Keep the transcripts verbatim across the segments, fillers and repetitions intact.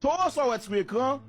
Towo sa w wè sou ekran,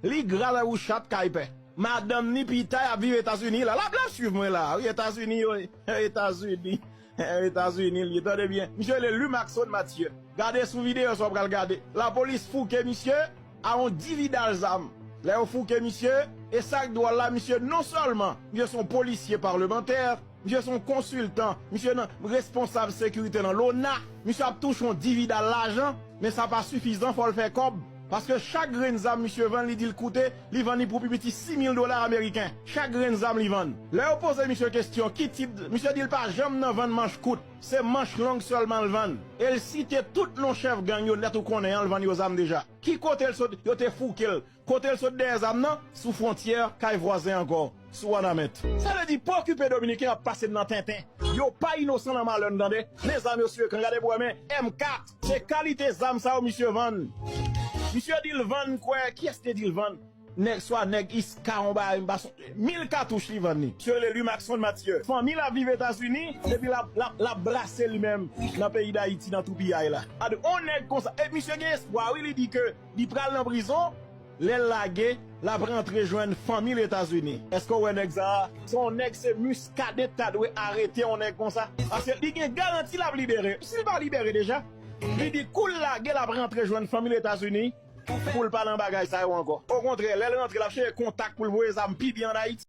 li gra lè ou chat kay pè. Madanm ni pitay ap viv Etazini la. L ap, l ap swiv mwen la. Wi, Etazini, yo. Etazini. Etazini, li, tande byen. Misye rele Lumaxon Mathieu. Gade sou videyo sa w pral gade. Lapolis fouke misye a yon dividal zam. Lè yo fouke misye, e sa k dwòl la, misye non sèlman, misye se yon polisye palemantè, misye se yon konsiltan, misye nan responsab sekirite nan lona, misye ap touche yon dividal lajan, men sa pa sifizan, fò l fè kòb. Paske chak grenn zam misye vann, li di l koute, li vann li pou pi piti sis mil dola ameriken. Chak grenn zam li vann. Lè yo poze misye kesyon, ki tip, misye di l pa janm nan vann manch kout. Se manch long sèlman l vann. E l site tout non chèf gang yo nèt ou konnen an, l vann yo zam deja. Ki kote l sot, yo te fouke l? Kote l sot dèyè zam nan? Sou fwontyè, kay vwazen ankò, sou Wanament. Sa vle di, pa okipe Dominiken ap pase n nan tenten. Yo pa inosan nan malè n, tande. Men zam yo sou ekran, gade pou wè, men M kat. Se kalite zam sa yo misye vann. Misye di l vann, kwè, kiyès te di l vann? Nèg, swa nèg Iska, yon bagay, m pa sonje. Mil katouch li vann li. Misye rele Lumaxon Mathieu. Fanmi l ap viv Etazini, epi l ap, l ap, l ap brase li menm nan peyi Dayiti, nan toupiyay la. Gade, on nèg konsa. E misye gen espwa, wi, li di ke li pral nan prizon. Lè l lage, l ap rantre jwenn fanmi l Etazini. Èske w wè nèg sa a? Se yon nèg, se Muscadin ta dwe arete yon nèg konsa. Paske li gen garanti l ap libere. Si l pa libere deja, li di kou l lage, l ap rantre jwenn fanmi l Etazini pou l pa nan bagay sa yo ankò. Okontrè, lè l rantre, l ap chèche kontak pou l voye zam pi byen ann Ayiti.